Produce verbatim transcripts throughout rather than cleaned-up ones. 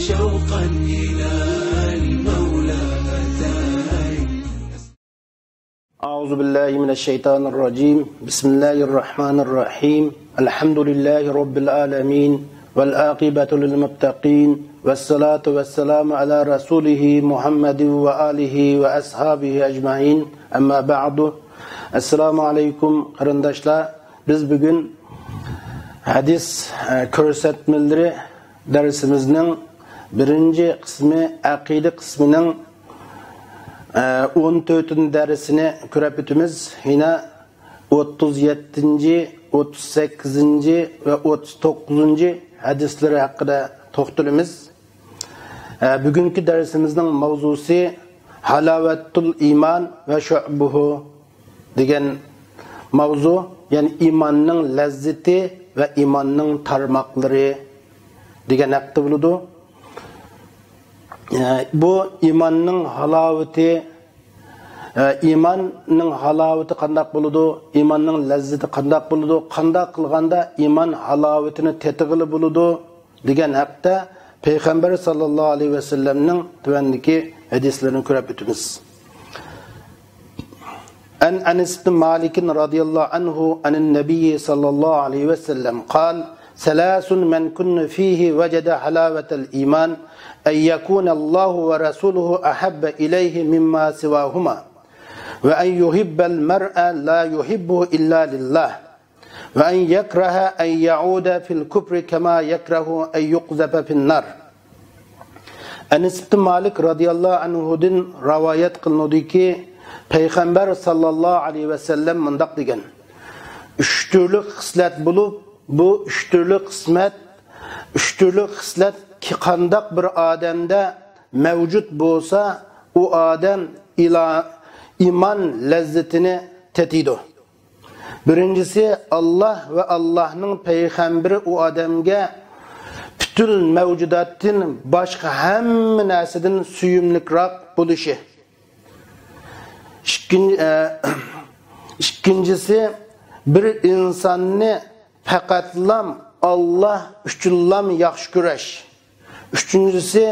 شوقا إلى المولى أتاي. أعوذ بالله من الشيطان الرجيم. بسم الله الرحمن الرحيم. الحمد لله رب العالمين. والعاقبة للمتقين. والصلاة والسلام على رسوله محمد وآله وأصحابه أجمعين. أما بعد. السلام عليكم، قېرىنداشلار. بىز بۈگۈن ھەدىس، ئە، كۆرسەتمىلىرى دەرسىمىزنىڭ بىرىنچى قىسمى، ئەقىدە قىسمىنىڭ، ئە، ئون تۆتىنچى دەرسىنى كۆرۈپ ئۆتىمىز. يەنە ئوتتۇز يەتتىنچى، ئوتتۇز سەككىزىنچى ۋە ئوتتۇز توققۇزىنچى ھەدىسلىرى ھەققىدە توختىلىمىز. ئە، بۈگۈنكى دەرسىمىزنىڭ ماۋزۇسى ھالاۋەتۇل ئىمان ۋە شۇئبۇھۇ دېگەن ماۋزۇ، يەنى ئىماننىڭ لەززىتى ۋە ئىماننىڭ تارماقلىرى دېگەن ھەقتە بولىدۇ. ئە، بۇ ئىماننىڭ ھالاۋىتى، ئە، ئىماننىڭ ھالاۋىتى قانداق بولىدۇ؟ ئىماننىڭ لەززىتى قانداق بولىدۇ؟ قانداق قىلغاندا ئىمان ھالاۋىتىنى تېتىغىلى بولىدۇ؟ دېگەن ھەقتە پەيغەمبەر ساللاللاھۇ ئەلەيھى ۋەسەللەمنىڭ تۆۋەندىكى ھەدىسلىرىنى كۆرۈپ ئۆتىمىز. عن أنس بن مالك رضي الله عنه عن النبي صلى الله عليه وسلم قال: ثلاث من كن فيه وجد حلاوة الإيمان، أن يكون الله ورسوله أحب إليه مما سواهما، وأن يحب المرء لا يحبه إلا لله، وأن يكره أن يعود في الكفر كما يكره أن يقذف في النار. ئەنەس ئىبن مالىك رەزىياللاھۇ ئەنھۇدىن رىۋايەت قىلىنىدۇكى، پەيغەمبەر ساللاللاھۇ ئەلەيھى ۋەسەللەم مۇنداق دېگەن: ئۈچ تۈرلۈك خىسلەت بولۇپ، بۇ ئۈچ تۈرلۈك خىسمەت، ئۈچ تۈرلۈك خىسلەت قانداق بىر ئادەمدە مەۋجۇت بولسا، ئۇ ئادەم ئىلا-، ئىمان لەززىتىنى تېتىيدۇ. بىرىنچىسى، ئاللاھ ۋە ئاللاھنىڭ پەيغەمبىرى ئۇ ئادەمگە پۈتۈن مەۋجۇداتتىن باشقا ھەممە نەرسىدىن سۆيۈملۈكراق بولۇشى. ئىككىن-، ئە، ئىككىنچىسى، بىر ئىنساننى پەقەتلام ئاللاھ ئۈچۈنلام ياخشى كۆرۈش. ئۈچىنچىسى،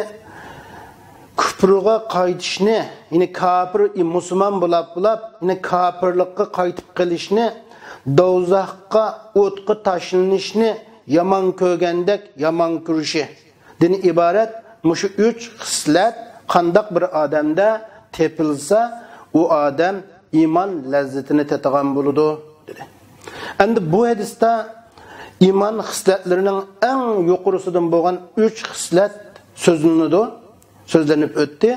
كۇپرىغا قايتىشنى، يەنى كاپىر، مۇسۇلمان بولاپ، بولاپ، يەنى كاپىرلىققا قايتىپ قېلىشنى، دوزاخقا، ئوتقا تاشلىنىشنى يامان كۆرگەندەك يامان كۆرۈشى. دىن ئىبارەت مۇشۇ ئۈچ خىسلەت قانداق بىر ئادەمدە تېپىلسا، ئۇ ئادەم ئىمان لەززىتىنى تېتىغان بولىدۇ، دېدى. ئەمدى بۇ ھەدىستە ئىمان خىسلەتلىرىنىڭ ئەڭ يۇقىرىسىدىن بولغان ئۈچ خىسلەت سۆزلىنىدۇ، سۆزلىنىپ ئۆتتى.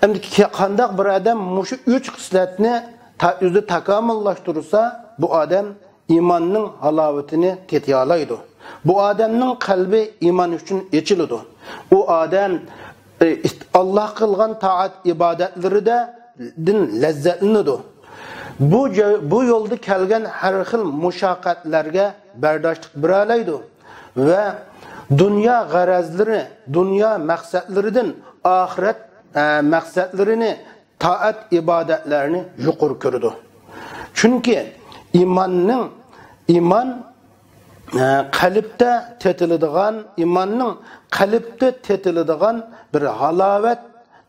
ئەمدى كە-، قانداق بىر ئادەم مۇشۇ ئۈچ خىسلەتنى تا-، ئۆزىدە تاكامۇللاشتۇرسا، بۇ ئادەم ئىماننىڭ ھالاۋىتىنى تېتىيالايدۇ. بۇ ئادەمنىڭ قەلبى ئىمان ئۈچۈن ئېچىلىدۇ. ئۇ ئادەم، ئى، ئاللاھقا قىلغان تائەت ئىبادەتلىرىدە دىن لەززەتلىنىدۇ. بۇ جا-، بۇ يولدا كەلگەن ھەر خىل مۇشەققەتلەرگە بەرداشلىق بېرەلەيدۇ ۋە دۇنيا غەرەزلىرى، دۇنيا مەقسەتلىرىدىن ئاخىرەت، ئە، مەقسەتلىرىنى، تائەت ئىبادەتلەرنى يۇقىرى كۆرىدۇ. چۈنكى ئىماننىڭ، ئىمان، ئە، قەلبتە تېتىلىدىغان، ئىماننىڭ قەلبتە تېتىلىدىغان بىر ھالاۋەت،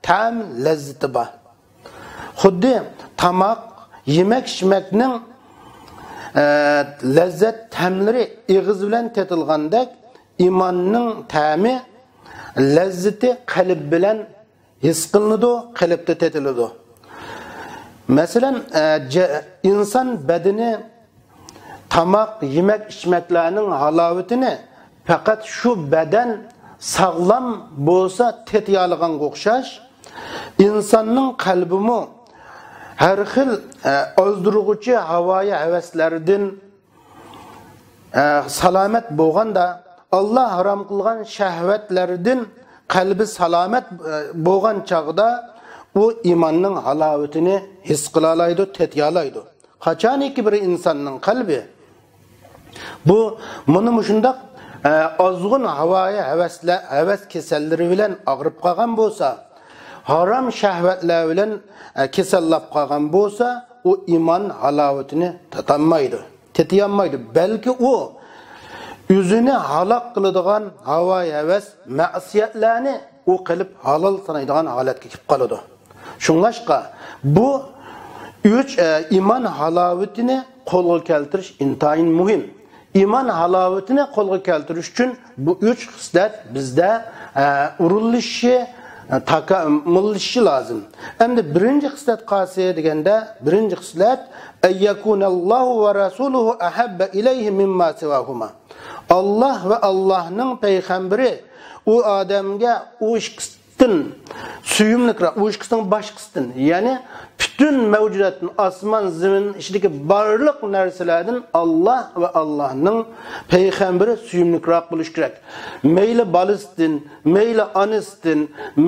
تەم، لەززىتى بار. خۇددى تاماق، يېمەك-ئىچمەكنىڭ، ئە، لەززەت تەملىرى ئېغىز بىلەن تېتىلغاندەك، ئىماننىڭ تەمى، لەززىتى قەلب بىلەن ھېس قىلىنىدۇ، قەلبتە تېتىلىدۇ. مەسىلەن، ئە، جە-، ئىنسان بەدىنى تاماق، يېمەك-ئىچمەكلەرنىڭ ھالاۋىتىنى پەقەت شۇ بەدەن ساغلام بولسا تېتىيالىغانغا ئوخشاش، ئىنساننىڭ قەلبىمۇ ھەر خىل، ئە، ئازدۇرغۇچى ھاۋايى ھەۋەسلەردىن، ئە، سالامەت بولغاندا، ئاللا ھارام قىلغان شەھۋەتلەردىن قەلبى سالامەت، ئە، بولغان چاغدا ئۇ ئىماننىڭ ھالاۋىتىنى ھېس قىلالايدۇ، تېتىيالايدۇ. قاچانكى بىر ئىنساننىڭ قەلبى بۇ، مانا مۇشۇنداق، ئە، ئازغۇن ھاۋايى ھەۋەسلە-، ھەۋەس كېسەللىرى بىلەن ئاغرىپ قالغان بولسا، ھارام شەھۋەتلەر بىلەن، ئە، كېسەللەپ قالغان بولسا، ئۇ ئىمان ھالاۋىتىنى تاتالمايدۇ، تېتىيالمايدۇ. بەلكى ئۇ ئۆزىنى ھالاك قىلىدىغان ھاۋا-ھەۋەس، مەسىيەتلەرنى ئۇ قىلىپ ھالال سانايدىغان ھالەتكە كېلىپ قالىدۇ. شۇڭلاشقا بۇ ئۈچ، ئە، ئىمان ھالاۋىتىنى قولغا كەلتۈرۈش ئىنتايىن مۇھىم. ئىمان ھالاۋىتىنى قولغا كەلتۈرۈش ئۈچۈن بۇ ئۈچ خىسلەت بىزدە، ئە، ئورۇنلىشىشى، ئە، تاكامۇللىشىشى لازىم. ئەمدى بىرىنچى خىسلەت قايسى دېگەندە، بىرىنچى خىسلەت، «أن يكون الله ورسوله أحب إليه مما سواهما». ئاللاھ ۋە ئاللاھنىڭ پەيغەمبىرى ئۇ ئادەمگە ئۇ ئىككىسىدىن سۆيۈملۈكرەك، ئۇ ئىككىسىنىڭ باشقىسىدىن، يەنى پۈتۈن مەۋجۇداتتىن، ئاسمان زېمىن ئىچىدىكى بارلىق نەرسىلەردىن ئاللاھ ۋە ئاللاھنىڭ پەيغەمبىرى سۆيۈملۈكرەك بولۇشى كېرەك. مەيلى بالىسىدىن، مەيلى ئانىسىدىن،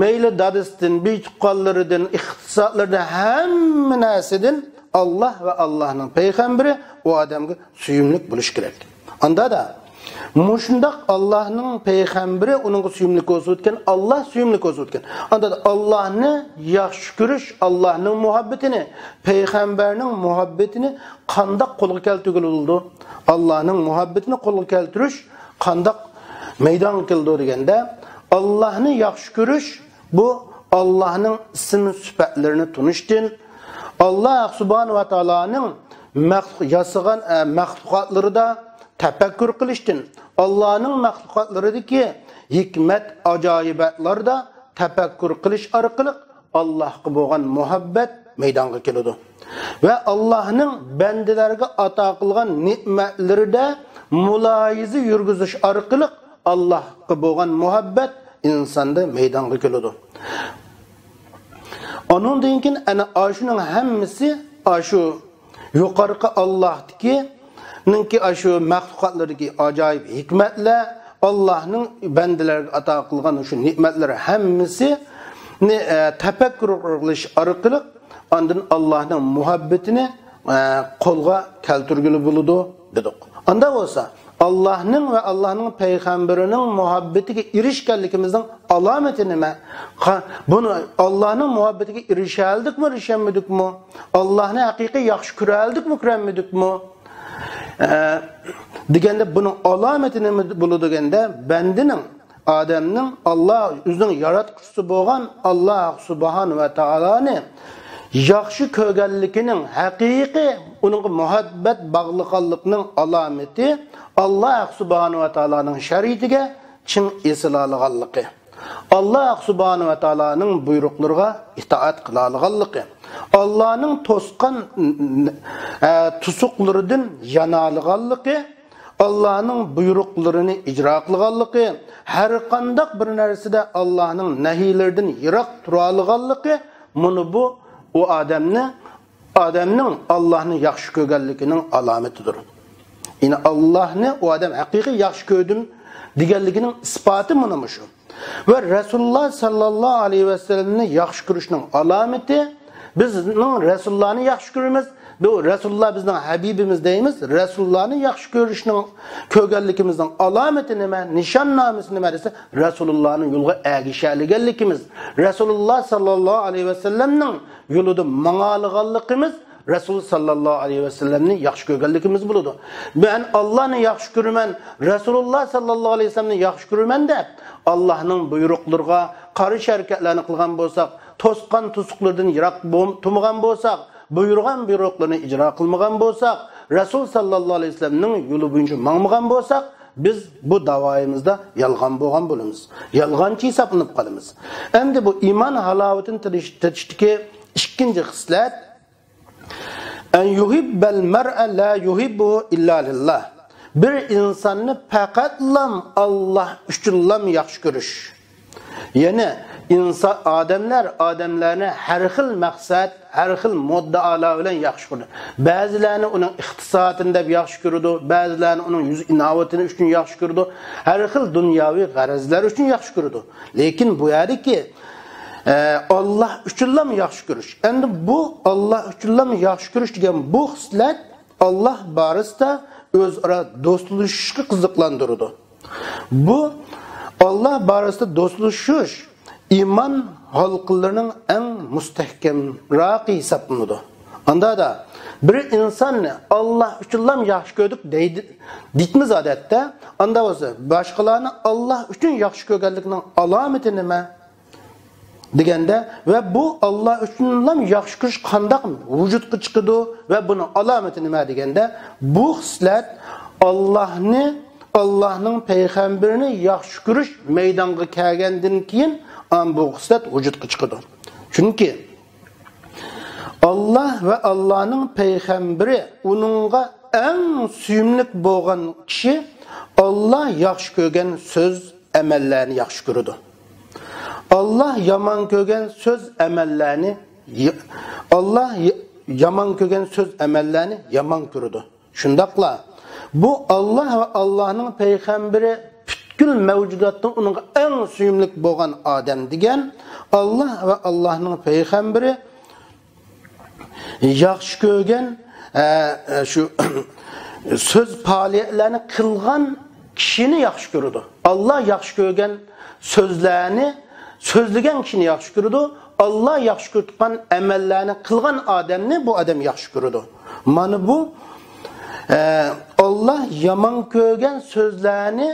مەيلى دادىسىدىن، بىر تۇغقانلىرىدىن، ئىقتىسادلىرىدىن، ھەممە نەرسىدىن ئاللاھ ۋە ئاللاھنىڭ پەيغەمبىرى ئۇ ئادەمگە سۆيۈملۈك بولۇشى كېرەك. ئاندا دا مۇشۇنداق ئاللاھنىڭ پەيغەمبىرى ئۇنىڭغا سۆيۈملۈك بولسا ئىكەن، ئاللاھ سۆيۈملۈك بولسا ئىكەن. ئاندا دا ئاللاھنى ياخشى كۆرۈش، ئاللاھنىڭ مۇھەببىتىنى، پەيغەمبەرنىڭ مۇھەببىتىنى قانداق قولغا كەلتۈرگىلى بولىدۇ؟ ئاللاھنىڭ مۇھەببىتىنى قولغا كەلتۈرۈش قانداق مەيدانغا كېلىدۇ دېگەندە، ئاللاھنى ياخشى كۆرۈش، بۇ ئاللاھنىڭ ئىسىم سۈپەتلىرىنى تونۇشتىن، ئاللاھ سۇبھانەھۇ ۋە تائالانىڭ مەخلۇق، ياسىغان، ئە، مەخلۇقاتلىرىدا تەپەككۇر قىلىشتىن، ئاللاھنىڭ مەخلۇقاتلىرىدىكى ھېكمەت، ئاجايىباتلاردا تەپەككۇر قىلىش ئارقىلىق ئاللاھقا بولغان مۇھەببەت مەيدانغا كېلىدۇ. ۋە ئاللاھنىڭ بەندىلەرگە ئاتا قىلغان نېمەتلىرىدە مۇلاھىزە يۈرگۈزۈش ئارقىلىق ئاللاھقا بولغان مۇھەببەت ئىنساندا مەيدانغا كېلىدۇ. ئانىڭدىن كېيىن ئەنە ئاشۇنىڭ ھەممىسى ئاشۇ يۇقىرىقى ئاللاھتىكى، نىڭكى ئاشۇ مەخلۇقاتلىرىدىكى ئاجايىپ ھېكمەتلەر، ئاللاھنىڭ بەندىلەرگە ئاتا قىلغان شۇ نېمەتلىرى ھەممىسىنى، ئە، تەپەككۇر قىلىش ئارقىلىق ئاندىن ئاللاھنىڭ مۇھەببىتىنى، ئە، قولغا كەلتۈرگىلى بولىدۇ دېدۇق. ئاندا بولسا، ئاللاھنىڭ ۋە ئاللاھنىڭ پەيغەمبىرىنىڭ مۇھەببىتىگە ئېرىشكەنلىكىمىزنىڭ ئالامىتى نېمە؟ قا-، بۇنى ئاللاھنىڭ مۇھەببىتىگە ئېرىشەلدۇقمۇ، ئېرىشەلمىدۇقمۇ؟ ئاللاھنى ھەقىقىي ياخشى كۆرەلدۇقمۇ، كۆرەلمىدۇقمۇ؟ ئە، دېگەندە بۇنىڭ ئالامىتى نېمە بولىدۇ دېگەندە، بەندىنىڭ، ئادەمنىڭ ئاللاھ ئۆزىنىڭ ياراتقۇچىسى بولغان ئاللاھ سۇبھانەھۇ ۋە تائالانى ياخشى كۆرگەنلىكىنىڭ، ھەقىقىي ئۇنىڭغا مۇھەببەت باغلىغانلىقىنىڭ ئالامىتى ئاللاھ سۇبھانەھۇ ۋە تائالانىڭ شەرىئىتىگە چىڭ ئېسىلالىغانلىقى. ئاللاھ سۇبھانەھۇ ۋە تائالانىڭ بۇيرۇقلىرىغا ئىتائەت قىلالىغانلىقى، ئاللاھنىڭ توسقان، ئە، توسۇقلىرىدىن يانالىغانلىقى، ئاللاھنىڭ بۇيرۇقلىرىنى ئىجرا قىلغانلىقى، ھەر قانداق بىر نەرسىدە ئاللاھنىڭ نەھىيلىرىدىن يىراق تۇرالىغانلىقى، مانا بۇ ئۇ ئادەمنى ئادەمنىڭ ئاللاھنى ياخشى كۆرگەنلىكىنىڭ ئالامىتىدۇر. يەنى ئاللاھنى ئۇ ئادەم ھەقىقىي ياخشى كۆردۈم دېگەنلىكىنىڭ ئىسپاتى مانا مۇشۇ. ۋە رەسۇلۇللاھ ساللاللاھۇ ئەلەيھى ۋەسەللەمنى ياخشى كۆرۈشنىڭ ئالامىتى، بىزنىڭ رەسۇلۇللاھنى ياخشى كۆرىمىز. بۇ رەسۇلۇللاھ بىزنىڭ ھەبىبىمىز دەيمىز. رەسۇلۇللاھنى ياخشى كۆرۈشنىڭ، كۆرگەنلىكىمىزنىڭ ئالامىتى نېمە؟ نىشاننامىسى نېمە دېسە، رەسۇلۇللاھنىڭ يولىغا ئەگىشەلىگەنلىكىمىز. رەسۇلۇللاھ ساللاللاھۇ ئەلەيھى ۋەسەللەمنىڭ يولىدا ماڭالىغانلىقىمىز، رەسۇل ساللاللاھۇ ئەلەيھى ۋەسەللەمنى ياخشى كۆرگەنلىكىمىز بولىدۇ. مەن ئاللانى ياخشى كۆرىمەن، رەسۇلۇللاھ ساللاللاھۇ ئەلەيھى ۋەسەللەمنى ياخشى كۆرىمەن دەپ، ئاللانىڭ بۇيرۇقلىرىغا قارشى ھەرىكەتلەرنى قىلغان بولساق، توسقان توسۇقلىرىدىن يىراق بول-، تۇرمىغان بولساق، بۇيرۇغان بۇيرۇقلىرىنى ئىجرا قىلمىغان بولساق، رەسۇل ساللاللاھۇ ئەلەيھى ۋەسەللەمنىڭ يولى بويىچە ماڭمىغان بولساق، بىز بۇ داۋايىمىزدا يالغان بولغان بولىمىز. يالغانچى ھېسابلىنىپ قالىمىز. ئەمدى بۇ ئىمان ھالاۋىتىنى تېتىش-، تېتىشتىكى ئىككىنچى خىسلەت، «أن يحب المرء لا يحبه إلا لله». بىر ئىنساننى پەقەتلام ئاللاھ ئۈچۈنلام ياخشى كۆرۈش. يەنى ئىنسان، ئادەملەر ئادەملەرنى ھەر خىل مەقسەت، ھەر خىل مۇددىئالار بىلەن ياخشى كۆرىدۇ. بەزىلەرنى ئۇنىڭ ئىقتىسادىنى دەپ ياخشى كۆرىدۇ، بەزىلەرنى ئۇنىڭ يۈز ئىناۋىتىنى ئۈچۈن ياخشى كۆرىدۇ، ھەر خىل دۇنياۋى غەرەزلەر ئۈچۈن ياخشى كۆرىدۇ. لېكىن بۇ يەردىكى، ئە، ئاللاھ ئۈچۈنلام ياخشى كۆرۈش. ئەمدى بۇ ئاللاھ ئۈچۈنلام ياخشى كۆرۈش دېگەن بۇ خىسلەت ئاللاھ بارىسىدا ئۆزئارا دوستلىشىشقا قىزىقلاندۇرىدۇ. بۇ ئاللاھ بارىسىدا دوستلىشىش ئىمان ھالقىلىرىنىڭ ئەڭ مۇستەھكەمراقى ھېسابلىنىدۇ. ئاندا دا بىر ئىنساننى ئاللا ئۈچۈنلام ياخشى كۆردۇق دەيدۇ، دېيتمىز ئادەتتە. ئاندا بولسا، باشقىلارنى ئاللا ئۈچۈن ياخشى كۆرگەنلىكنىڭ ئالامىتى نېمە؟ دېگەندە، ۋە بۇ ئاللا ئۈچۈنلام ياخشى كۆرۈش قانداق ۋۇجۇدقا چىقىدۇ ۋە بۇنىڭ ئالامىتى نېمە دېگەندە، بۇ خىسلەت ئاللانى، ئاللانىڭ پەيغەمبىرىنى ياخشى كۆرۈش مەيدانغا كەلگەندىن كېيىن، ئان بۇ خىسلەت ۋۇجۇدقا چىقىدۇ. چۈنكى ئاللا ۋە ئاللانىڭ پەيغەمبىرى ئۇنىڭغا ئەڭ سۆيۈملۈك بولغان كىشى ئاللا ياخشى كۆرگەن سۆز، ئەمەللەرنى ياخشى كۆرىدۇ. ئاللا يامان كۆرگەن سۆز، ئەمەللەرنى، ئاللا يامان كۆرگەن سۆز، ئەمەللەرنى يامان كۆرىدۇ. شۇنداقلا بۇ ئاللا ۋە ئاللانىڭ پەيغەمبىرى پۈتكۈل مەۋجۇداتتا ئۇنىڭغا ئەڭ سۆيۈملۈك بولغان ئادەم دېگەن ئاللا ۋە ئاللانىڭ پەيغەمبىرى ياخشى كۆرگەن، ئە، ئە، شۇ سۆز پائالىيەتلەرنى قىلغان كىشىنى ياخشى كۆرىدۇ. ئاللا ياخشى كۆرگەن سۆزلەرنى سۆزلىگەن كىشىنى ياخشى كۆرىدۇ. ئاللا ياخشى كۆرۈپ تۇرغان ئەمەللەرنى قىلغان ئادەمنى بۇ ئادەم ياخشى كۆرىدۇ. مانا بۇ، ئە، ئاللا يامان كۆرگەن سۆزلەرنى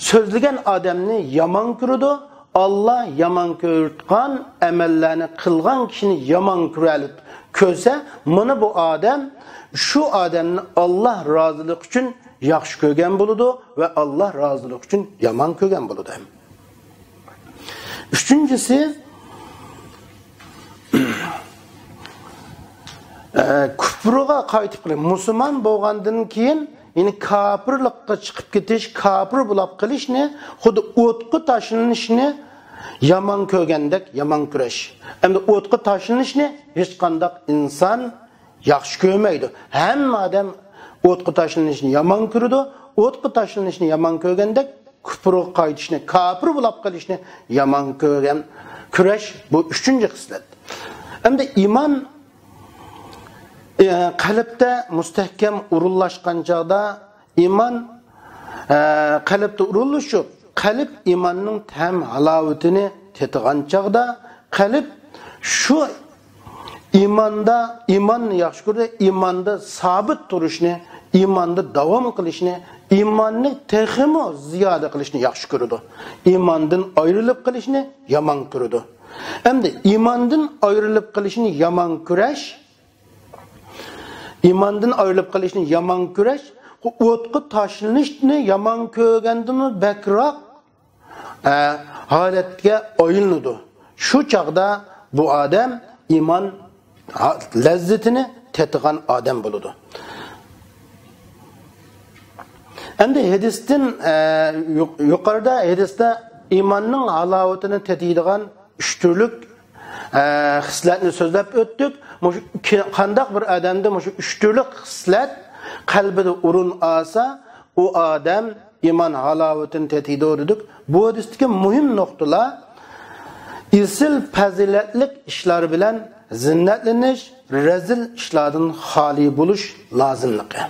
سۆزلىگەن ئادەمنى يامان كۆرىدۇ. ئاللا يامان كۆرىدىغان ئەمەللەرنى قىلغان كىشىنى يامان كۆرەلىپ كۆرسە، مانا بۇ ئادەم شۇ ئادەمنى ئاللا رازىلىقى ئۈچۈن ياخشى كۆرگەن بولىدۇ ۋە ئاللا رازىلىقى ئۈچۈن يامان كۆرگەن بولىدۇ. ئۈچىنچىسى، ئە، كۇپرىغا قايتىپ قېلىپ، مۇسۇلمان بولغاندىن كېيىن يەنە كاپىرلىققا چىقىپ كېتىش، كاپىر بولاپ قېلىشنى، خۇددى ئوتقا تاشلىنىشنى يامان كۆرگەندەك يامان كۆرۈش. ئەمدى ئوتقا تاشلىنىشنى ھېچقانداق ئىنسان ياخشى كۆرمەيدۇ. ھەممە ئادەم ئوتقا تاشلىنىشنى يامان كۆرىدۇ. ئوتقا تاشلىنىشنى يامان كۆرگەندەك، كۇپرغا قايتىشنى، كاپىر بولاپ قېلىشنى يامان كۆرگەن كۆرۈش، بۇ ئۈچىنچى خىسلەت. ئەمدى ئىمان، ئە، قەلبتە مۇستەھكەم ئورۇنلاشقان چاغدا، ئىمان، ئە، قەلبتە ئورۇنلىشىپ، قەلب ئىماننىڭ تەم ھالاۋىتىنى تېتىغان چاغدا، قەلب شۇ ئىماندا، ئىماننى ياخشى كۆرىدۇ، ئىماندا سابىت تۇرۇشنى، ئىماندا داۋام قىلىشنى، ئىماننى تېخىمۇ زىيادە قىلىشنى ياخشى كۆرىدۇ. ئىماندىن ئايرىلىپ قېلىشنى يامان كۆرىدۇ. ئەمدى ئىماندىن ئايرىلىپ قېلىشنى يامان كۆرۈش، ئىماندىن ئايرىلىپ قېلىشنى يامان كۆرۈش، ئوتقا تاشلىنىشنى يامان كۆرگەندىنمۇ بەكرەك، ئە، ھالەتكە ئايلىنىدۇ. شۇ چاغدا بۇ ئادەم ئىمان ھا-، لەززىتىنى تېتىغان ئادەم بولىدۇ. ئەمدى ھەدىستىن، ئە، يۇق-، يۇقىرىدا ھەدىستە ئىماننىڭ ھالاۋىتىنى تېتىيدىغان ئۈچ تۈرلۈك، ئە، خىسلەتنى سۆزلەپ ئۆتتۇق. مۇشۇ كى-، قانداق بىر ئادەمدە مۇشۇ ئۈچ تۈرلۈك خىسلەت قەلبىدە ئورۇن ئالسا، ئۇ ئادەم ئىمان ھالاۋىتىنى تېتىيدۇ دېدۇق. بۇ ھەدىستىكى مۇھىم نۇقتىلار: ئېسىل پەزىلەتلىك ئىشلار بىلەن زىننەتلىنىش، رەزىل ئىشلاردىن خالىي بولۇش لازىملىقى.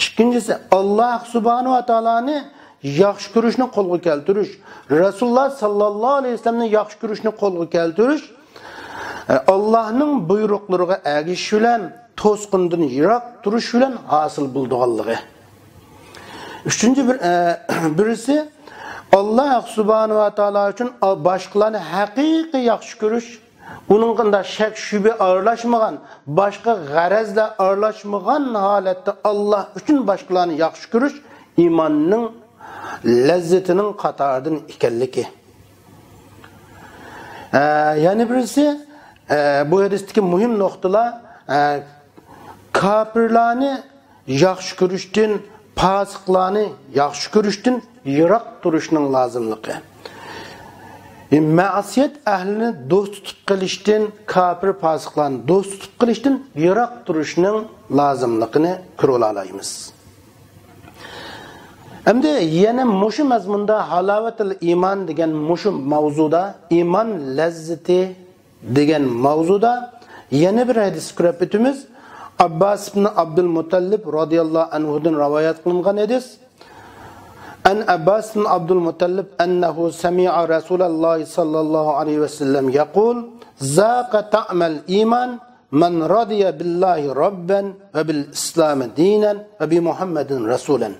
ئىككىنچىسى، ئاللا سۇبھانەھۇ ۋە تائالانى ياخشى كۆرۈشنى قولغا كەلتۈرۈش، رەسۇلۇللا ساللاللاھۇ ئەلەيھى ۋەسەللەمنى ياخشى كۆرۈشنى قولغا كەلتۈرۈش، ئاللانىڭ بۇيرۇقلىرىغا ئەگىشىش بىلەن، توسقۇندىن يىراق تۇرۇش بىلەن ھاسىل بولىدىغانلىقى. ئۈچىنچى بىر، ئە، بىرسى، ئاللا سۇبھانەھۇ ۋە تائالا ئۈچۈن باشقىلارنى ھەقىقىي ياخشى كۆرۈش، ئۇنىڭغا شەك شۈبھە ئارىلاشمىغان، باشقا غەرەزلەر ئارىلاشمىغان ھالەتتە ئاللا ئۈچۈن باشقىلارنى ياخشى كۆرۈش ئىماننىڭ لەززىتىنىڭ قاتارىدىن ئىكەنلىكى. ئە، يەنە بىرسى، ئە، بۇ ھەدىستىكى مۇھىم نۇقتىلار، ئە، كاپىرلارنى ياخشى كۆرۈشتىن، پاسىقلارنى ياخشى كۆرۈشتىن يىراق تۇرۇشنىڭ لازىملىقى. ئە، مەسىيەت ئەھلىنى دوست تۇتۇپ قېلىشتىن، كاپىر پاسىقلارنى دوست تۇتۇپ قېلىشتىن يىراق تۇرۇشنىڭ لازىملىقىنى كۆرۈۋالالايمىز. ئەمدى يەنە مۇشۇ مەزمۇندا، ھالاۋەتىل ئىمان دېگەن مۇشۇ ماۋزۇدا، ئىمان لەززىتى دېگەن ماۋزۇدا يەنە بىر ھەدىس كۆرۈپ ئۆتىمىز. ئابباس ئىبن ئابدۇل مۇتەللىب رازىياللاھۇ ئەنھۇدىن رىۋايەت قىلىنغان ھەدىس. عن عباس بن عبد المطلب أنه سمع رسول الله صلى الله عليه وسلم يقول: ذاق طعم الإيمان مَنْ رَضِيَ بِاللَّهِ رَبًّا وَبِالْإِسْلَامِ دِينًا وَبِمُحَمَّدٍ رَسُولًا.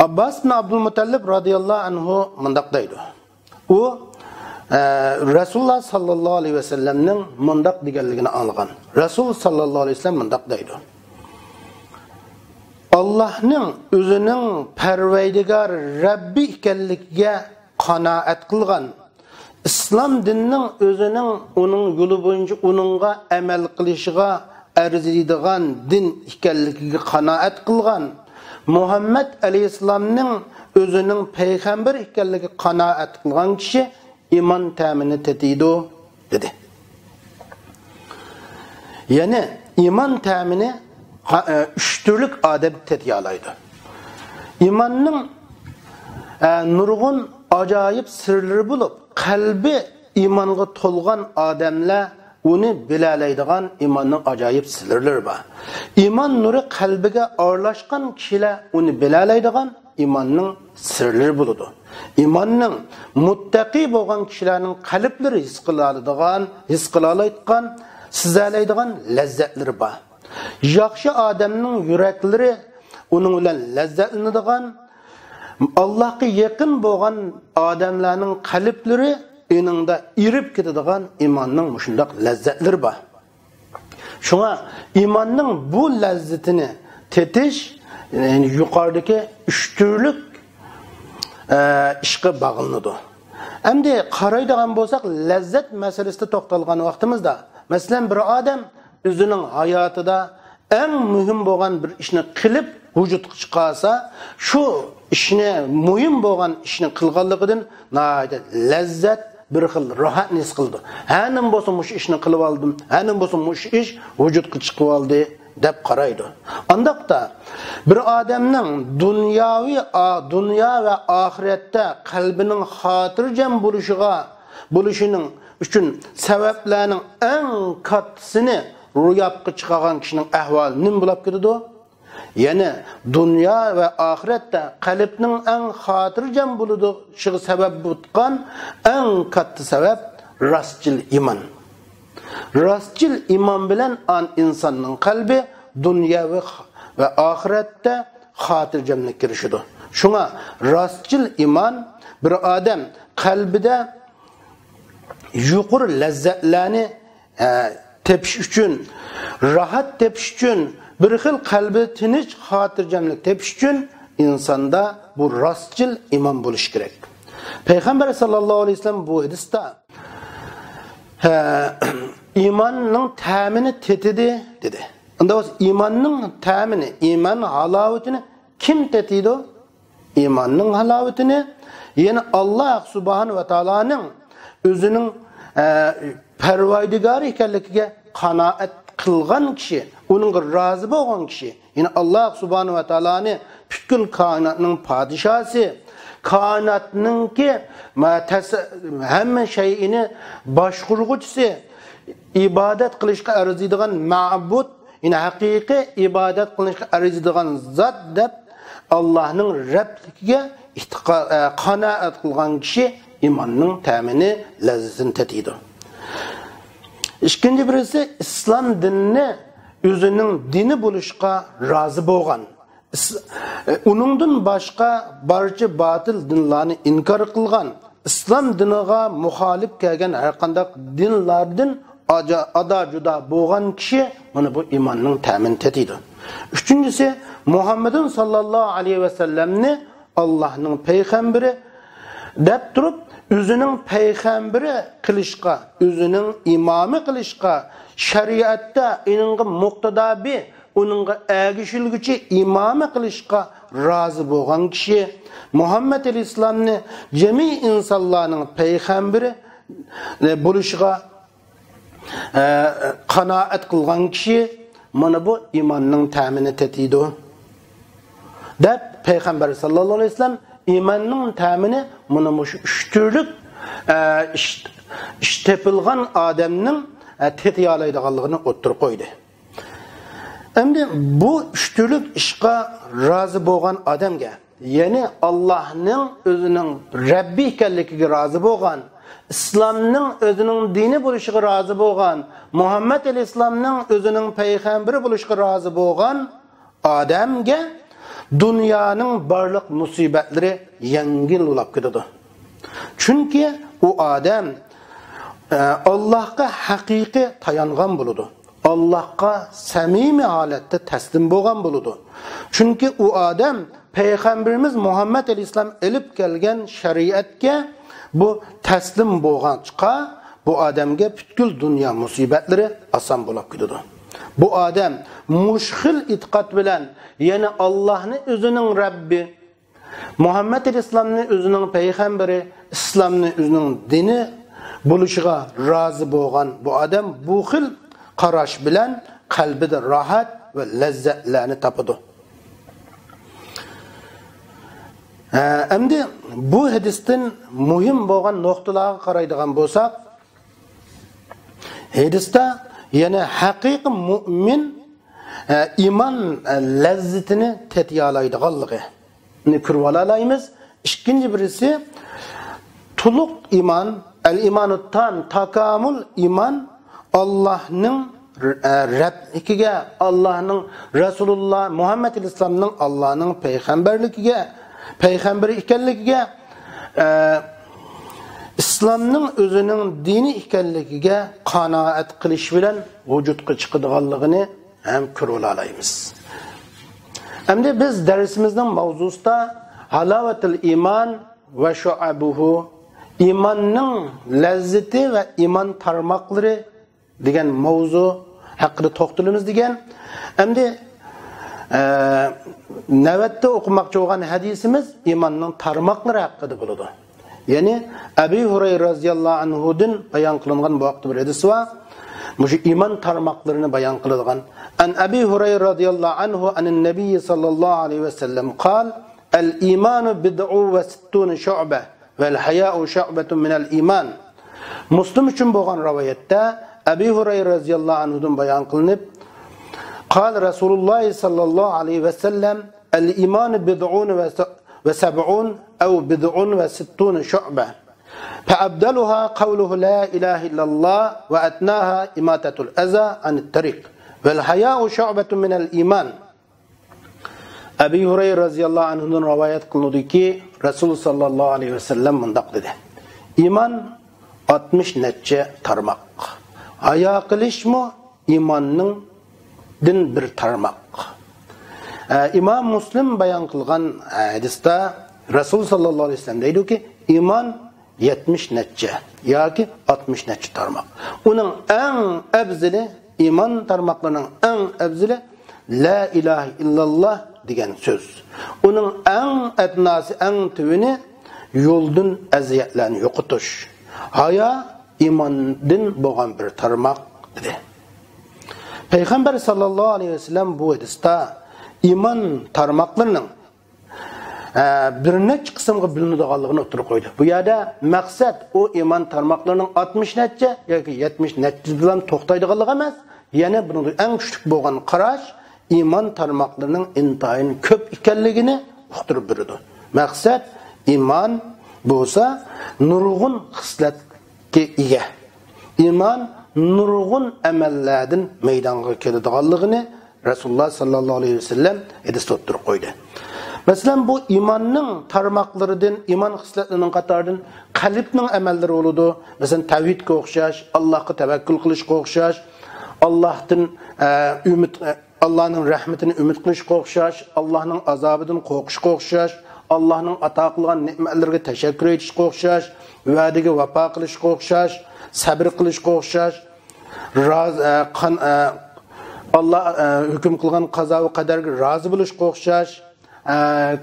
ئابباس ئىبن ئابدۇلمۇتەللىپ رازىياللاھۇ ئەنھۇ مۇنداق دەيدۇ. ئۇ، ئە، رەسۇلۇللا ساللاللاھۇ ئەلەيھى ۋەسەللەمنىڭ مۇنداق دېگەنلىكىنى ئاڭلىغان. رەسۇل ساللاللاھۇ ئەلەيھى ۋەسەللەم مۇنداق دەيدۇ. ئاللاھنىڭ ئۆزىنىڭ پەرۋەردىگار رەببى ئىكەنلىكىگە قانائەت قىلغان، ئىسلام دىنىنىڭ ئۆزىنىڭ، ئۇنىڭ يولى بويىچە ئۇنىڭغا ئەمەل قىلىشىغا ئەرزىيدىغان دىن ئىكەنلىكىگە قانائەت قىلغان، مۇھەممەد ئەلەيھىسسالامنىڭ ئۆزىنىڭ پەيغەمبەر ئىكەنلىكىگە قانائەت قىلغان كىشى ئىمان تەمىنى تېتىيدۇ، دېدى. يەنى ئىمان تەمىنى ھا-، ئە، ئۈچ تۈرلۈك ئادەم تېتىيالايدۇ. ئىماننىڭ، ئە، نۇرغۇن ئاجايىپ سىرلىرى بولۇپ، قەلبى ئىمانغا تولغان ئادەملەر ئۇنى بىلەلەيدىغان ئىماننىڭ ئاجايىپ سىرلىرى بار. ئىمان نۇرى قەلبىگە ئارىلاشقان كىشىلەر ئۇنى بىلەلەيدىغان ئىماننىڭ سىرلىرى بولىدۇ. ئىماننىڭ مۇتتەقى بولغان كىشىلەرنىڭ قەلبلىرى ھېس قىلالىدىغان، ھېس قىلالايدىغان، سېزەلەيدىغان لەززەتلىرى بار. ياخشى ئادەمنىڭ يۈرەكلىرى ئۇنىڭ بىلەن لەززەتلىنىدىغان، ئاللاھقا يېقىن بولغان ئادەملەرنىڭ قەلبلىرى ئېنىڭدا ئېرىپ كېتىدىغان ئىماننىڭ مۇشۇنداق لەززەتلىرى بار. شۇڭا ئىماننىڭ بۇ لەززىتىنى تېتىش، يەنى يۇقىرىدىكى ئۈچ تۈرلۈك، ئە، ئىشقا باغلىنىدۇ. ئەمدى قارايدىغان بولساق، لەززەت مەسىلىسىدە توختالغان ۋاقتىمىزدا، مەسىلەن، بىر ئادەم ئۆزىنىڭ ھاياتىدا ئەڭ مۇھىم بولغان بىر ئىشنى قىلىپ ۋۇجۇدقا چىقارسا، شۇ ئىشنى، مۇھىم بولغان ئىشنى قىلغانلىقىدىن ناھايىتى لەززەت، بىر خىل راھەتنى ھېس قىلىدۇ. ھە نېمە بولسۇن، مۇشۇ ئىشنى قىلىۋالدىم، ھە نېمە بولسۇن، مۇشۇ ئىش ۋۇجۇدقا چىقىۋالدى، دەپ قارايدۇ. ئانداقتا بىر ئادەمنىڭ دۇنياۋى، ئا-، دۇنيا ۋە ئاخىرەتتە قەلبىنىڭ خاتىرجەم بولۇشىغا، بولۇشىنىڭ ئۈچۈن سەۋەبلەرنىڭ ئەڭ كاتتىسىنى روياپقا چىقارغان كىشىنىڭ ئەھۋالى نېمە بولۇپ كېتىدۇ؟ يەنى دۇنيا ۋە ئاخىرەتتە قەلبنىڭ ئەڭ خاتىرجەم بولۇشىغا سەۋەب بولغان ئەڭ كاتتا سەۋەب راستچىل ئىمان. راستچىل ئىمان بىلەن ئان ئىنساننىڭ قەلبى دۇنيا ۋە، ۋە ئاخىرەتتە خاتىرجەملىككە ئېرىشىدۇ. شۇڭا راستچىل ئىمان بىر ئادەم قەلبىدە يۇقىرى لەززەتلەرنى، ئە، تېپىش ئۈچۈن، راھەت تېپىش ئۈچۈن، بىر خىل قەلبى تىنچ، خاتىرجەملىك تېپىش ئۈچۈن ئىنساندا بۇ راستچىل ئىمان بولۇشى كېرەك. پەيغەمبەر ساللاللاھۇ ئەلەيھى ۋەسەللەم بۇ ھەدىستە، ھە، ئىماننىڭ تەمىنى تېتىدى، دېدى. ئۇنداق بولسا، ئىماننىڭ تەمىنى، ئىمان ھالاۋىتىنى كىم تېتىيدۇ؟ ئىماننىڭ ھالاۋىتىنى، يەنى ئاللاھ سۇبھانە ۋە تائالانىڭ ئۆزىنىڭ، ئە، پەرۋەردىگارى ئىكەنلىكىگە قانائەت قىلغان كىشى، ئۇنىڭغا رازى بولغان كىشى، يەنى ئاللاھ سۇبھانە ۋە تائالانى پۈتكۈل كائىناتنىڭ پادىشاھسى، كائىناتنىڭكى مە-، تەس-، ھەممە شەيئىنى باشقۇرغۇچىسى، ئىبادەت قىلىشقا ئەرزىيدىغان مەبۇد، يەنى ھەقىقىي ئىبادەت قىلىنىشقا ئەرزىيدىغان زات دەپ، ئاللاھنىڭ رەبلىكىگە ئېتىقا-، ئە، قانائەت قىلغان كىشى ئىماننىڭ تەمىنى، لەززىتىنى تېتىيدۇ. ئىككىنچى بىرسى، ئىسلام دىنىنى ئۆزىنىڭ دىنى بولۇشقا رازى بولغان، ئىس-، ئۇنىڭدىن باشقا بارچە باتىل دىنلارنى ئىنكار قىلغان، ئىسلام دىنىغا مۇخالىپ كەلگەن ھەر قانداق دىنلاردىن ئاجا-، ئادا-جۇدا بولغان كىشى مانا بۇ ئىماننىڭ تەمىنى تېتىيدۇ. ئۈچىنچىسى، مۇھەممەدۇن ساللاللاھۇ ئەلەيھى ۋەسەللەمنى ئاللاھنىڭ پەيغەمبىرى دەپ تۇرۇپ، ئۆزىنىڭ پەيغەمبىرى قىلىشقا، ئۆزىنىڭ ئىمامى قىلىشقا، شەرىئەتتە ئۇنىڭغا مۇقتىدا بى، ئۇنىڭغا ئەگىشىلگۈچى ئىمامى قىلىشقا رازى بولغان كىشى، مۇھەممەد ئەلەيھىسسالامنى جەمئىي ئىنسانلارنىڭ پەيغەمبىرى بولۇشىغا، ئە، قانائەت قىلغان كىشى مانا بۇ ئىماننىڭ تەمىنى تېتىيدۇ، دەپ پەيغەمبەر ساللاللاھۇ ئەلەيھى ۋەسەللەم ئىماننىڭ تەمىنى مانا مۇشۇ ئۈچ تۈرلۈك، ئە، ئىش، ئىش تېپىلغان ئادەمنىڭ، ئە، تېتىيالايدىغانلىقىنى ئوتتۇرىغا قويدى. ئەمدى بۇ ئۈچ تۈرلۈك ئىشقا رازى بولغان ئادەمگە، يەنى ئاللاھنىڭ ئۆزىنىڭ رەببى ئىكەنلىكىگە رازى بولغان، ئىسلامنىڭ ئۆزىنىڭ دىنى بولۇشىغا رازى بولغان، مۇھەممەد ئەلەيھىسسالامنىڭ ئۆزىنىڭ پەيغەمبىرى بولۇشىغا رازى بولغان ئادەمگە دۇنيانىڭ بارلىق مۇسىبەتلىرى يەڭگىل بولاپ كېتىدۇ. چۈنكى ئۇ ئادەم، ئە، ئاللاھقا ھەقىقىي تايانغان بولىدۇ. ئاللاھقا سەمىمىي ھالەتتە تەسلىم بولغان بولىدۇ. چۈنكى ئۇ ئادەم پەيغەمبىرىمىز مۇھەممەد ئەلەيھىسسالام ئېلىپ كەلگەن شەرىئەتكە بۇ تەسلىم بولغاچقا، بۇ ئادەمگە پۈتكۈل دۇنيا مۇسىبەتلىرى ئاسان بولاپ كېتىدۇ. بۇ ئادەم مۇشۇ خىل ئېتىقاد بىلەن يەنە ئاللاھنى ئۆزىنىڭ رەببى، مۇھەممەد ئەلەيھىسسالامنى ئۆزىنىڭ پەيغەمبىرى، ئىسلامنى ئۆزىنىڭ دىنى بولۇشىغا رازى بولغان بۇ ئادەم بۇ خىل قاراش بىلەن قەلبىدە راھەت ۋە لەززەتلەرنى تاپىدۇ. ھە، ئەمدى بۇ ھەدىستىن مۇھىم بولغان نۇقتىلارغا قارايدىغان بولساق، ھەدىستە يەنە ھەقىقىي مۇئمىن، ئە، ئىمان، ئە، لەززىتىنى تېتىيالايدىغانلىقىنى كۆرۈۋالالايمىز. ئىككىنچى بىرسى، تولۇق ئىمان، ئەل ئىمانۇ تام، تاكامۇل ئىمان، ئاللاھنىڭ، ئە، رەبلىكىگە، ئاللاھنىڭ، رەسۇلۇللا مۇھەممەد ئەلەيھىسسالامنىڭ ئاللاھنىڭ پەيغەمبەرلىكىگە، پەيغەمبىرى ئىكەنلىكىگە، ئە، ئىسلامنىڭ ئۆزىنىڭ دىنى ئىكەنلىكىگە قانائەت قىلىش بىلەن ۋۇجۇدقا چىقىدىغانلىقىنى ھەم كۆرۈۋالالايمىز. ئەمدى بىز دەرسىمىزنىڭ ماۋزۇسىدا ھالاۋەتۇل ئىمان ۋە شۇئەبۇھۇ، ئىماننىڭ لەززىتى ۋە ئىمان تارماقلىرى دېگەن ماۋزۇ ھەققىدە توختىلىمىز دېگەن. ئەمدى، ئە، نۆۋەتتە ئوقۇماقچى بولغان ھەدىسىمىز ئىماننىڭ تارماقلىرى ھەققىدە بولىدۇ. يەنى ئەبى ھۇرەيرە رازىياللاھۇ ئەنھۇدىن بايان قىلىنغان بۇ ھەقتە بىر ھەدىس بار. مۇشۇ ئىمان تارماقلىرىنى بايان قىلىدىغان. عن أبي هريرة رضي الله عنه عن النبي صلى الله عليه وسلم قال: الإيمان بضع وستون شعبة والحياء شعبة من الإيمان. مۇسلىم ئۈچۈن بولغان رىۋايەتتە ئەبى ھۇرەيرە رازىياللاھۇ ئەنھۇدىن بايان قىلىنىپ، قال رسول الله صلى الله عليه وسلم: الإيمان بضع وسبعون أو بضع وستون شعبة، فأفضلها قوله لا إله إلا الله، وأدناها إماطة الأذى عن الطريق، والحياء شعبة من الإيمان. ئەبى ھۇرەيرە رازىياللاھۇ ئەنھۇدىن رىۋايەت قىلىنىدۇكى، رەسۇل ساللاللاھۇ ئەلەيھى ۋەسەللەم مۇنداق دېدى: ئىمان ئاتمىش نەچچە تارماق. ھايا قىلىشمۇ ئىماننىڭدىن بىر تارماق. ئە، ئىمام مۇسلىم بايان قىلغان، ئە، ھەدىستە رەسۇل ساللاللاھۇ ئەلەيھى ۋەسەللەم دەيدۇكى، ئىمان يەتمىش نەچچە ياكى ئاتمىش نەچچە تارماق. ئۇنىڭ ئەڭ ئەۋزىلى، ئىمان تارماقلىرىنىڭ ئەڭ ئەۋزىلى لا ئىلاھە ئىللاللا دېگەن سۆز. ئۇنىڭ ئەڭ ئەدناسى، ئەڭ تۆۋىنى يولدىن ئەزىيەتلەرنى يوقىتىش. ھايا ئىماندىن بولغان بىر تارماق، دېدى. پەيغەمبەر ساللاللاھۇ ئەلەيھى ۋەسەللەم بۇ ھەدىستە ئىمان تارماقلىرىنىڭ، ئە، بىر نەچچە قىسىمغا بۆلۈنىدىغانلىقىنى ئوتتۇرىغا قويدى. بۇ يەردە مەقسەت ئۇ ئىمان تارماقلىرىنىڭ ئاتمىش نەچچە ياكى يەتمىش نەچچىسىدىلا توختايدىغانلىقى ئەمەس، يەنە بۇنىڭدا ئەڭ كۈچلۈك بولغان قاراش ئىمان تارماقلىرىنىڭ ئىنتايىن كۆپ ئىكەنلىكىنى ئۇقتۇرۇپ بېرىدۇ. مەقسەت، ئىمان بولسا نۇرغۇن خىسلەتكە ئىگە. ئىمان نۇرغۇن ئەمەللەردىن مەيدانغا كېلىدىغانلىقىنى رەسۇلۇللا ساللاللاھۇ ئەلەيھى ۋەسەللەم ھەدىستە ئوتتۇرىغا قويدى. مەسىلەن، بۇ ئىماننىڭ تارماقلىرىدىن، ئىمان خىسلەتلىرىنىڭ قاتارىدىن قەلبنىڭ ئەمەللىرى بولىدۇ. مەسىلەن، تەۋھىدكە ئوخشاش، ئاللاھقا تەۋەككۈل قىلىشقا ئوخشاش، ئاللاھتىن، ئە، ئۈمىد، ئە، ئاللاھنىڭ رەھمىتىنى ئۈمىد قىلىشقا ئوخشاش، ئاللاھنىڭ ئازابىدىن قورقۇشقا ئوخشاش، ئاللاھنىڭ ئاتا قىلغان نېمەتلىرىگە تەشەككۈر ئېيتىشقا ئوخشاش، ۋەدىگە ۋاپا قىلىشقا ئوخشاش، سەبرى قىلىشقا ئوخشاش، راز-، ئە، قان-، ئە، ئاللا، ئە، ھۆكۈم قىلغان قازا ۋە قەدەرگە رازى بولۇشقا ئوخشاش، ئە،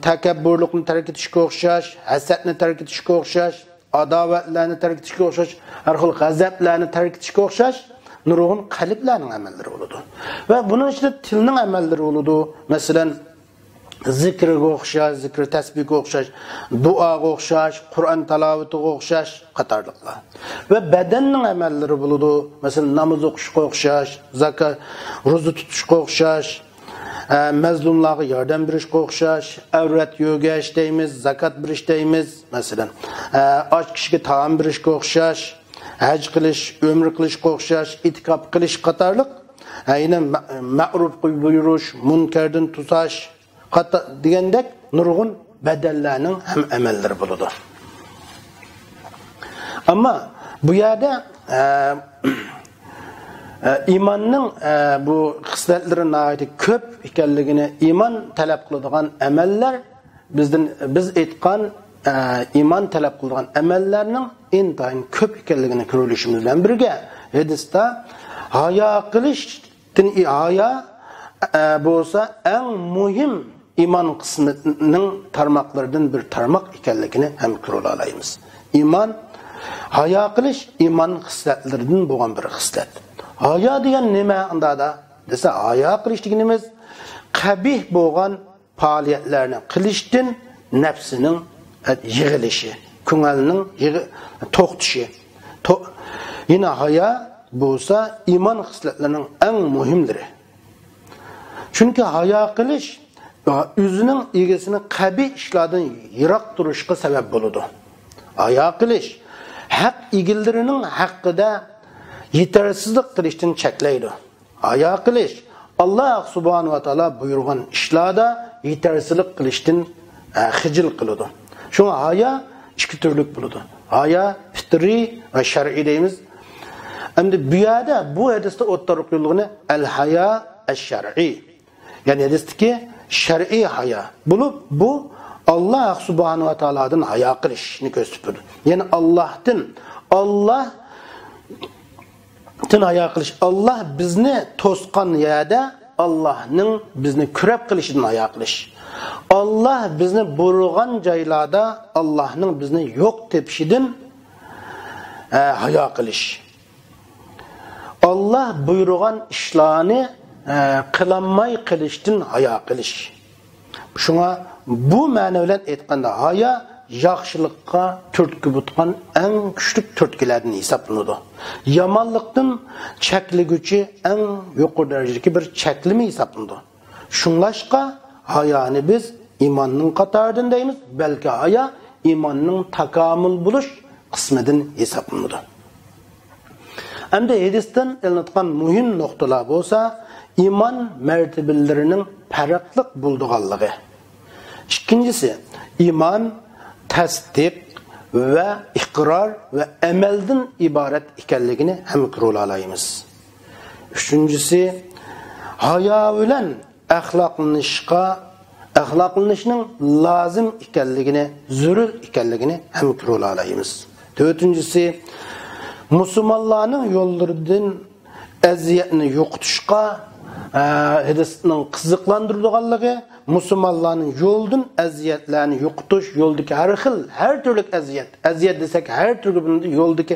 تەكەببۇرلۇقنى تەرك ئېتىشكە ئوخشاش، ھەسەتنى تەرك ئېتىشكە ئوخشاش، ئاداۋەتلەرنى تەرك ئېتىشكە ئوخشاش، ھەر خىل غەزەپلەرنى تەرك ئېتىشكە ئوخشاش نۇرغۇن قەلبلەرنىڭ ئەمەللىرى بولىدۇ. ۋە بۇنىڭ ئىچىدە تىلنىڭ ئەمەللىرى بولىدۇ. مەسىلەن، زىكرىگە ئوخشاش، زىكرى تەسبىھكە ئوخشاش، دۇئاغا ئوخشاش، قۇرئان تىلاۋىتىگە ئوخشاش قاتارلىقلار. ۋە بەدەننىڭ ئەمەللىرى بولىدۇ. مەسىلەن، ناماز ئوقۇشقا ئوخشاش، زاكا-، روزا تۇتۇشقا ئوخشاش، ئە، مەزلۇملارغا ياردەم بېرىشكە ئوخشاش، ئەۋرەت يۆگەش دەيمىز، زاكات بېرىش دەيمىز، مەسىلەن، ئە، ئاچ كىشىگە تائام بېرىشكە ئوخشاش، ھەج قىلىش، ئۆمرە قىلىشقا ئوخشاش، ئېتىكاپ قىلىش قاتارلىق، ئە، يەنە مە-، مەرۇپقا بۇيرۇش، مۇنكەردىن توساش، قاتا-، دېگەندەك نۇرغۇن بەدەنلەرنىڭ ھەم ئەمەللىرى بولىدۇ. ئەمما بۇ يەردە، ئە، ئە، ئىماننىڭ، ئە، بۇ خىسلەتلىرى ناھايىتى كۆپ ئىكەنلىكىنى، ئىمان تەلەپ قىلىدىغان ئەمەللەر، بىزدىن، بىز ئېيتقان، ئە، ئىمان تەلەپ قىلىدىغان ئەمەللەرنىڭ ئىنتايىن كۆپ ئىكەنلىكىنى كۆرۈۋېلىشىمىز بىلەن بىرگە، ھەدىستە ھايا قىلىش تىن-، ھايا، ئە، بولسا ئەڭ مۇھىم ئىمان قىسمىنىڭ تارماقلىرىدىن بىر تارماق ئىكەنلىكىنى ھەم كۆرۈۋالالايمىز. ئىمان، ھايا قىلىش ئىمان خىسلەتلىرىدىن بولغان بىر خىسلەت. ھايا دېگەن نېمە ئۇنداقتا دېسە، ھايا قىلىش دېگىنىمىز قەبىھ بولغان پائالىيەتلەرنى قىلىشتىن نەپسىنىڭ، ئە، يىغىلىشى، كۆڭۈلنىڭ يىغ-، توختىشى. تو-، يەنە ھايا بولسا ئىمان خىسلەتلىرىنىڭ ئەڭ مۇھىملىرى. چۈنكى ھايا قىلىش، ئە، ئۆزىنىڭ ئىگىسىنى قەبىھ ئىشلاردىن يىراق تۇرۇشقا سەۋەب بولىدۇ. ھايا قىلىش ھەق ئىگىلىرىنىڭ ھەققىدە يېتەرسىزلىك قىلىشتىن چەكلەيدۇ. ھايا قىلىش، ئاللا سۇبھانەھۇ ۋە تائالا بۇيرۇغان ئىشلاردا يېتەرسىزلىك قىلىشتىن، ئە، خىجىل قىلىدۇ. شۇڭا ھايا ئىككى تۈرلۈك بولىدۇ. ھايا پىترىي ۋە شەرئىي دەيمىز. ئەمدى بۇ يەردە، بۇ ھەدىستە ئوتتۇرىغا قويۇلغىنى ئەل ھايا ئەش شەرئىي. يەنى ھەدىستىكى شەرئىي ھايا بولۇپ، بۇ ئاللا سۇبھانەھۇ ۋە تائالادىن ھايا قىلىشنى كۆرسىتىپ بېرىدۇ. يەنى ئاللاھتىن، ئاللا تىن ھايا قىلىش. ئاللا بىزنى توسقان يەردە ئاللانىڭ بىزنى كۆرەپ قېلىشىدىن ھايا قىلىش. ئاللا بىزنى بۇيرۇغان جايلاردا ئاللانىڭ بىزنى يوق تېپىشىدىن، ئە، ھايا قىلىش. ئاللا بۇيرۇغان ئىشلارنى، ئە، قىلالماي قېلىشتىن ھايا قىلىش. شۇڭا بۇ مەنە بىلەن ئېيتقاندا، ھايا ياخشىلىققا تۈرتكە بولىدىغان ئەڭ كۈچلۈك تۈرتكىلەردىن ھېسابلىنىدۇ. يامانلىقتىن چەكلىگۈچى ئەڭ يۇقىرى دەرىجىدىكى بىر چەكلىمە ھېسابلىنىدۇ. شۇڭلاشقا ھايانى بىز ئىماننىڭ قاتارىدىن دەيمىز، بەلكى ھايا ئىماننىڭ تاكامۇل بولۇش قىسمىدىن ھېسابلىنىدۇ. ئەمدى ھەدىستىن ئېلىنىدىغان مۇھىم نۇقتىلار بولسا، ئىمان مەرتىبىلىرىنىڭ پەرقلىق بولىدىغانلىقى. ئىككىنچىسى، ئىمان تەستىق ۋە ئىقرار ۋە ئەمەلدىن ئىبارەت ئىكەنلىكىنى ھەم كۆرۈۋالالايمىز. ئۈچىنچىسى، ھايا بىلەن ئەخلاقلىنىشقا، ئەخلاقلىنىشنىڭ لازىم ئىكەنلىكىنى، زۆرۈر ئىكەنلىكىنى ھەم كۆرۈۋالالايمىز. تۆتىنچىسى، مۇسۇلمانلارنىڭ يوللىرىدىن ئەزىيەتنى يوقىتىشقا، ئە، ھەدىسنىڭ قىزىقلاندۇرىدىغانلىقى، مۇسۇلمانلارنىڭ يولىدىن ئەزىيەتلەرنى يوقىتىش، يولدىكى ھەر خىل، ھەر تۈرلۈك ئەزىيەت، ئەزىيەت دېسەك ھەر تۈرلۈك يولدىكى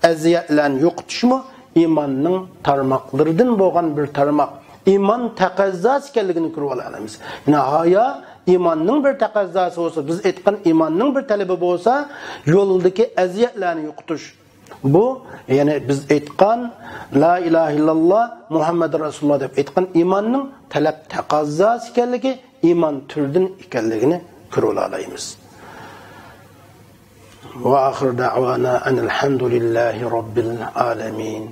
ئەزىيەتلەرنى يوقىتىشمۇ ئىماننىڭ تارماقلىرىدىن بولغان بىر تارماق. ئىمان تەقەززاسى ئىكەنلىكىنى كۆرۈۋالالايمىز. يەنى ھايا ئىماننىڭ بىر تەقەززاسى بولسا، بىز ئېيتقان ئىماننىڭ بىر تەلىپى بولسا، يولدىكى ئەزىيەتلەرنى يوقىتىش. بۇ، يەنى بىز ئېيتقان لا ئىلاھە ئىللاللا مۇھەممەد رەسۇلۇللا دەپ ئېيتقان ئىماننىڭ تەلەپ تەقەززاسى ئىكەنلىكى، ئىمان تۈرىدىن ئىكەنلىكىنى كۆرۈۋالالايمىز. وآخر دعوانا أن الحمد لله رب العالمين.